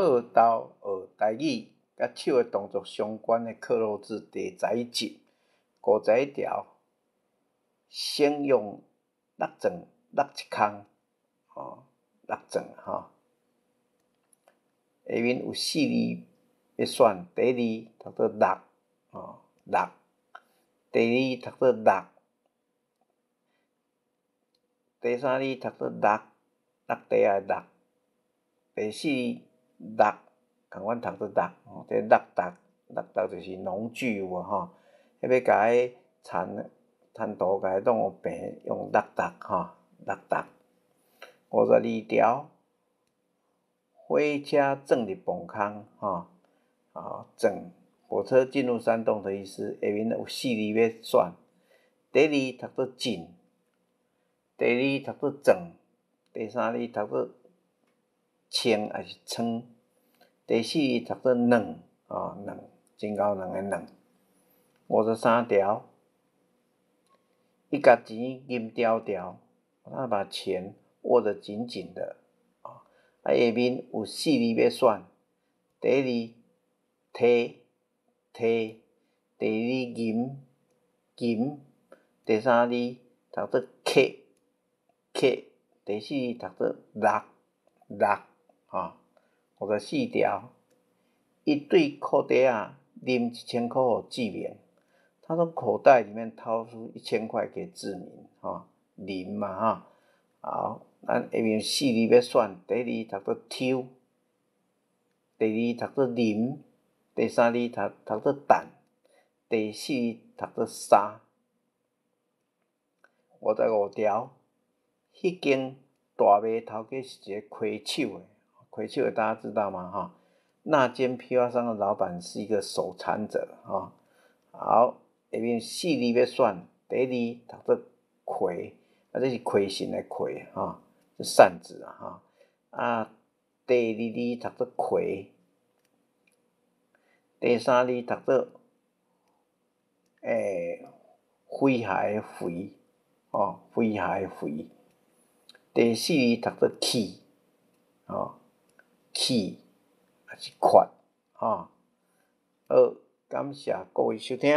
報道學台語，佮手的動作相關的克漏字第十一集，51條，先用六鑽六一空，哦，六鑽吼。下面有四字欲選，第一字讀做六，哦，六；第二字讀做六，第三字讀做六，落地仔的落；第四字六，仝款讀做六，哦，這六達，六達就是農具有無吼？彼欲共彼田田土共伊弄平，用六達吼，六達。52條，火車鑽入墓空，吼，啊，鑽，火車進入山洞的意思。下面有四字欲選，第一字讀做進，第二字讀做鑽，第三字讀做穿抑是穿，第四字讀做軟，吼，軟，真𠢕軟的軟。53條，伊共錢緊牢牢，他把錢握得緊緊的，啊，下面有四字欲選，第一字提提，第二字吟吟，第三字讀做客客，第四字讀做六六，吼。54條，伊對褲袋仔拎1000箍予志明，他從口袋裡面掏出一千塊給志明，吼，拎嘛吼。好，咱下面四字欲選，第一字讀做抽，第二字讀做淋，第三字讀讀做等，第四字讀做三。55條，彼間大賣頭家是一個虧手的，虧手的大家知道嗎？哈，那間批發商的老闆是一個手殘者，哈。好，下面四字欲選，第一字讀做葵，啊，這是葵神的葵，吼，這扇子啊，吼。啊，第二字讀做葵，第三字讀做詼諧的詼，吼，詼諧的詼。第四字讀做去，吼，去，抑是缺，吼。好，感謝各位收聽。